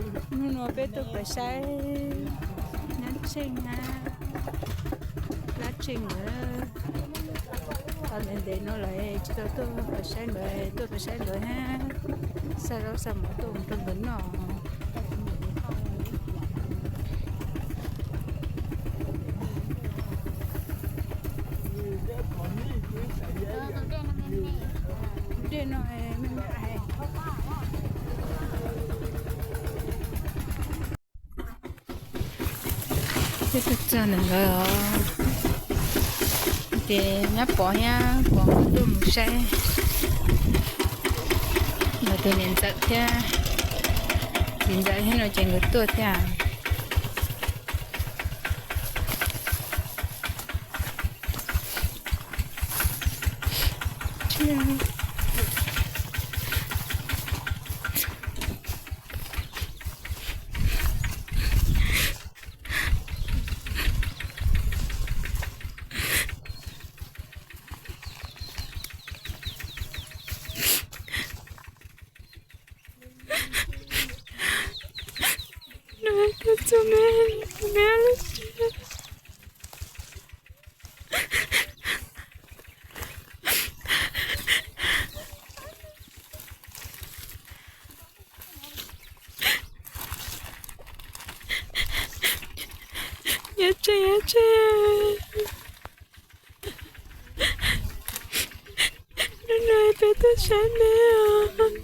Hnub no peb tuaj pais saib nyab tsheej hab lab tsheej na. Tau ntev ntev no lawm tsis tau tuaj pais saib nkawd, tuaj pais saib nkawd hab xa zaub xa mov tuaj mus rau nkawd noj. Dej no me me. Peb tuaj txog ntawm nkawd os, ces nyab Pov thiab Pov nkawd tuaj mus saib. Nkawd tus niam ntxawm thiab txiv ntxawm thiab no ces nkawd tuaj thiab. Nws tuaj txog me, me lub tsev. Nyab Tsheej, Nyab Tsheej, hnub no peb tuaj saib me os.